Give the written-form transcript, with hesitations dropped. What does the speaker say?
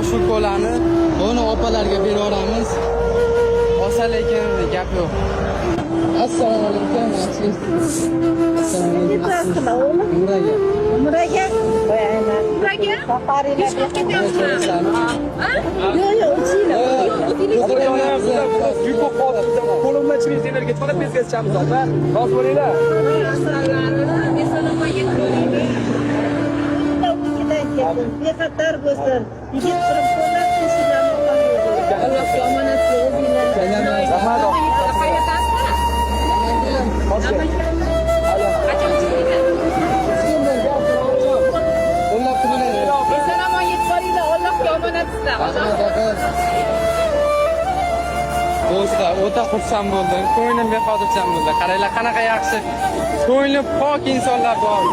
Shu kolani buni opalarga berib yuboramiz. Olsa lekin gap yo'q. Assalomu alaykum. Assalomu alaykum. Ketasizlar o'g'lim? Umraga. Umraga? Qo'yayman. Umraga? Safaringlar. Ko'rishamiz. Yo'q, yo'q, ichinglar. Yuk bo'lib qoldi. Qo'limdan chiqing, senlarga chiqadi, tezga ichamiz, opa. Rozi bo'linglar. Uyidan keldim. Bexatar bo'lsin. Yigit turib qo'llab qo'shiladi. Allohga omonat o'zinglar. Rahmat. Qayerdasizlar? Hoş geldin. Qachon chiqdinglar? Qo'llab turinglar. Eson omon yetib boringlar. Allohga omonatsizlar. Rahmat, opa. Do'stlar, o'ta xursand bo'ldim. Ko'nglim bexotirjam bo'ldi. Qaranglar, qanaqa yaxshi, ko'ngli pok insonlar bor.